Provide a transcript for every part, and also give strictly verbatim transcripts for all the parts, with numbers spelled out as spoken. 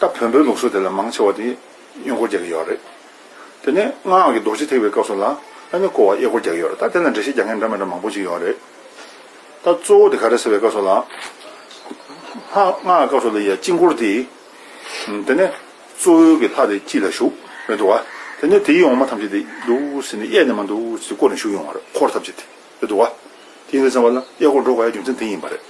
ད་བོན་པོའི་ལུགས་སྲོལ་དེ་ལ་མང་ཆེ་བ་དེ་གཡོན་སྐོར་རྒྱག་གི་ཡོད་རེད། དེ་ནས་སྔགས་ཀྱི་རྡོ་རྗེ་ཐེག་པའི་སྐབས་སུ་ལ་ཨ་ནི་སྐོར་བ་གཡས་སྐོར་རྒྱག་གི་ཡོད་རེད། ད་དེ་ལ་འགྲེལ་བཤད་རྒྱག་མཁན་འདྲ་མི་འདྲ་མང་པོ་ཅིག་ཡོད་རེད། ད་གཙོ་བོ་དེ་ག་རེ་ཟེར་བའི་སྐབས་སུ་ལ། སྔགས་སྔགས་ཀྱི་སྐབས་སུ་ལ་ཡ་དཀྱིལ་འཁོར་དེ། དེ་ནས་གཙོ་བོའི་གི་ལྷ་དེ་དཀྱིལ་ལ་བཞུགས་རེད་འདུག་བ། དེ་ནས་དེའི་འོག་མ་ཐམས་ཅད་དེ་འདུག་ཟེར་ནས་གཡས་ནས་མར་འདུག་ཟེར་བསྐོར་ནས་བཞུགས་ཡོང་བ་རེད། འཁོར་ཐམས་ཅད་དེ་རེད་འདུག་བ། དེ་ཡིན་དུས་ཙམ་པ་ལ་གཡས་སྐོར་འགྲོ་དགོས་ཡ་རྒྱུ་མཚན་དེ་ཡིན་པ་རེད།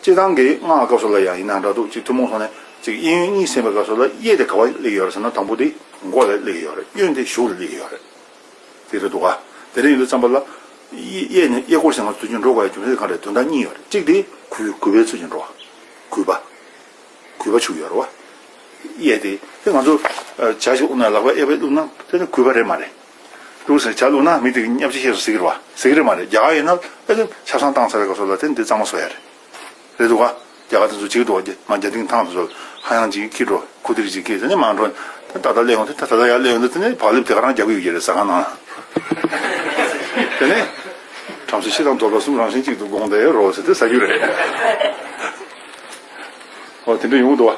སྤྱིར་བཏང་གི་སྔགས་སྐབས་སུ་ལ་ཡང་ཡིན་ན་འདྲ་འདུག་ཅིག་ཐུན་མོང་སོང་ནས་ཅིག་གཡས་གཡོན་གཉིས་ཟེར་བའི་སྐབས་སུ་ལ་གཡས་དེ་ག་པར་སླེབས་ཡོད་རེད་ཟེར་ན། དང་པོ་དེ་མགོ་ལ་སླེབས་ཡོད་རེད། གཡོན་དེ་གཞུག་ལ་སླེབས་ཡོད་རེད། དེ་རེད་འདུག་ག། དེ་འདྲ་ཡིན་དུས་ཙམ་པ་ལ། གཡས་གཡས་ནས་གཡས་སྐོར་ཟེར་ང་ཚོ་དུས་རྒྱུན་འགྲོ་དགོས་ཡ་རྒྱུ་མཚན་གང་རེད། དོན་དག་གཉིས་ཡོད་རེད། གཅིག་དེ་གུས་གུས་པའི་ཚུལ་གྱིས་འགྲོ་བ། གུས་པ། གུས་པ་བྱུག་ཡོད་རེད་བ། གཡས་དེ་དེ་ང་ཚོ་ཇ་ཞིག་འཐུང་ན་ལག་པ་གཡས་པས་བླུགས་ན་དེ་ནི་གུས་པ་རེད་མ་རེད། འདུག་ཟེར་ཇ་བླུགས་ན་མི་དེ་གཉའ་ཆེ་ཤེས་སུ་ཟེར་གི་རེད་བ། ཟེར་གི་རེད་མ་རེད། རྒྱ་གར་ཡིན་ན་ཨེ་ཆབ་གསང་བཏང་ཚར་བའི་སྐབས་སུ་ལ་དེ་འདི་གཙང་མ་བཟོ་ཡ་རེད། རེད་འདུག་ག། རྒྱ་གར་དེ་ཚོ་བྱེད་ཀྱི་འདུག་ག། མ་རྒྱ་ཏིང་ཐང་དེ་ཚོ་ཧ་ཡང་ཅིག་ཁྱི་འགྲོ་ཁུ་དིར་ཅིག་ཁྱི་དེ་ནས་མ་འགྲོ། ད་ད་ལྟ་སླེབས་ཡོང་དེ་ད་ད་ལྟ་ཡར་སླེབས་ཡོང་དུས་དེ་ནས་བག་ལེབ་དེ་ག་རང་རྒྱག་གི་ཡོད་ཀྱི་རེད་ཟ་ཁང་ནང་། དེ་ནས་བྲམ་ཟེ་ཤི་དང་གདོལ་པ་གསུམ་རང་བཞིན་གཅིག་ཏུ་དགོངས་ཏེ་རོ་ཟེར་དེ་ཟ་རྒྱུ་རེད། ཨོ་དེ་འདྲ་ཡོང་གི་འདུག་ག།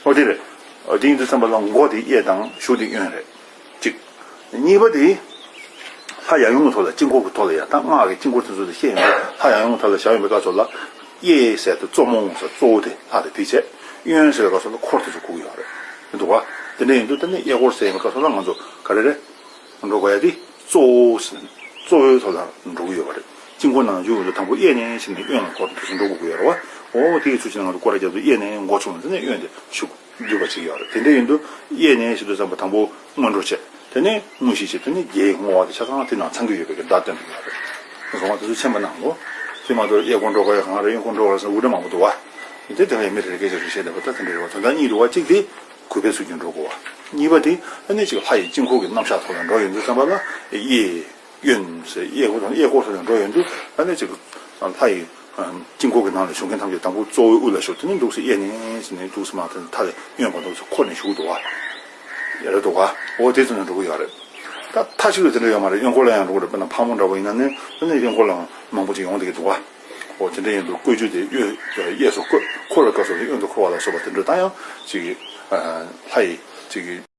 ཨོ་དེ་རེད། ཨོ་དེ་ཡིན་དུས་ཙམ་པ་ལ་མགོ་དེ་གཡས་དང་གཞུག་དེ་གཡོན་རེད། གཅིག། གཉིས་པ་དེ། ལྷ་ཡབ་ཡུམ་གྱི་ཐོག་ལ་དཀྱིལ་འཁོར་གྱི་ཐོག་ལ་ཡ། ད་སྔགས་ཀྱི་དཀྱིལ་འཁོར་དེ་ཚོ་དེ་བཤད་ཡོང་དུས་ལྷ་ཡབ་ཡུམ་གྱི་ཐོག་ལ་བཞག་ཡོང་བའི་སྐབས་སུ་ལ། གཡས་ཟེར་དུས་གཙོ་མོ་ཟེར་གཙོ་བོ་དེ་ལྷ་དེ་དེ་བྱས། གཡོན་ཟེར་བའི་སྐབས་སུ་ལ་འཁོར་དེ་ཚོ་གུག་ཡོད་རེད། འདུག་ག། དེ་འདྲ་ཡིན་དུས་ད་ནི་གཡས་སྐོར་ཟེར་ཡོང་བའི་སྐབས་སུ་ལ་ང་ཚོ་ག་རེ་རེད། འགྲོ་དགོས་ཡ་དེ་གཙོ་བོ་ཟེར། གཙོ་བོའི་ཐོག་ལ་འགྲོ་གི་ཡོད་པ་རེད། དཀྱིལ་འཁོར་ནང་བཞུགས་ཡོང་དུས་དང་པོ་གཡས་ནས་ཕྱིན་ནས་གཡོན་ལ་འཁོར་དེ་ཚོ་འགྲོ་དགོས་ཀྱི་ཡོད་རེད་བ། འོ་དེ་ཡི་ཚུལ་བྱས་ནས་ང་ཚོ་སྐོར་ར་རྒྱབ་དུས་གཡས་ནས་མགོ་བཙུགས་ནས་དེ་ནས་གཡོན་དེ་བཞུགས། འདུས་པ་ཅིག་ཡོད་རེད། དེ་འདྲ་ཡིན་དུས་གཡས་ནས་ཞེས་དུས་ཙམ་པ་དང་པོ་སྔོན་འགྲོ་བྱས། དེ་ནས་དངོས་གཞི་བྱས། དེ་ནས་རྒྱལ་བའི་བསྔོ་བ་དེ་ཆ་ཚང་དེ་ནང་ཚང་གི་ཡོད་པའི་གི་བརྡ་སྟོན་གྱི་ཡོད་རེད། སོང་བ་དེ་ཚོ་མཁྱེན་པ་གནང་དགོས། དེ་མ་གཏོགས་གཡས་སྐོར་འགྲོ་དགོས་ཡ་གང་རེད། གཡོན་སྐོར་འགྲོ་དགོས་ཡ་ཟེར་འུར་སྒྲ་མང་པོ་འདུག་བ། དེ་དེ་ལ་མི་རེ་རེ་སྐད་ཆ་རེ་བཤད་བསྡད་པ་ད་དེ་འདྲ་རེད་བ། དོན་དག་གཉིས་འདུག་བ། གཅིག་དེ་གུས་པའི་ཚུལ་གྱིས་འགྲོ་དགོས་བ། གཉིས་པ་དེ་ཨ་ནི་ཅིག་ལྷ་ཡི་དཀྱིལ་འཁོར་གྱི་རྣམ་གཞག་ཐོག་ལ་འགྲོ་ཡོང་དུས་ཙམ་པ་ལ་གཡས། གཡོན་ཟེར་གཡས་སྐོར་དང་གཡས་སྐོར་ཟེར་ནས་འགྲོ་ཡོང་དུས་ཨ་ནི་ཅིག་ལྷ་ཡི་དཀྱིལ་འཁོར་གྱི་ནང་ལ་བཞུགས་མཁན་ཐམས་ཅད་དང་པོ་གཙོ་བོའི་དབུ་ལ་བཞུགས། དེ་ནས་འདུག་སེ་གཡས་ནས་ཟེར་ནས་འདུག་སེ་མར་དེ་མཐའ་ལ་གཡོན་བར་འདུག་སེ་འཁོར་ནས་བཞུགས་འདུག་བ། ཡ་རེད་འདུག་ག། འོ་དེ་ཚོ་ནས་འགྲོ་གི་ཡོད་རེད། ད་མཐའ་གཅིག་ཏུ་དེ་འདྲ་ཡོད་མ་རེད། གཡོན་སྐོར་ལ་ཡང་འགྲོ་གི་རེད། དཔེར་ན་ཕག་མོ་འདྲ་བོ་ཡིན་ན་ནི་ཨ་ནི་གཡོན་སྐོར་ལའང་མང་པོ་ཅིག་ཡོང་བསྡད་ཀྱི་འདུག་བ། འོ་དེ་འདྲ་ཡིན་དུས་བཀོད་རྒྱུ་དེ་གཡོན་གཡས་སུ་བཀོད། འཁོར་བའི་སྐབས་སུ་གཡོན་དུ་འཁོར་བ་ལ་སོགས་པ་དེ་འདྲ་ད་ཡང་ཅིག་ལྷ་ཡི་ཅིག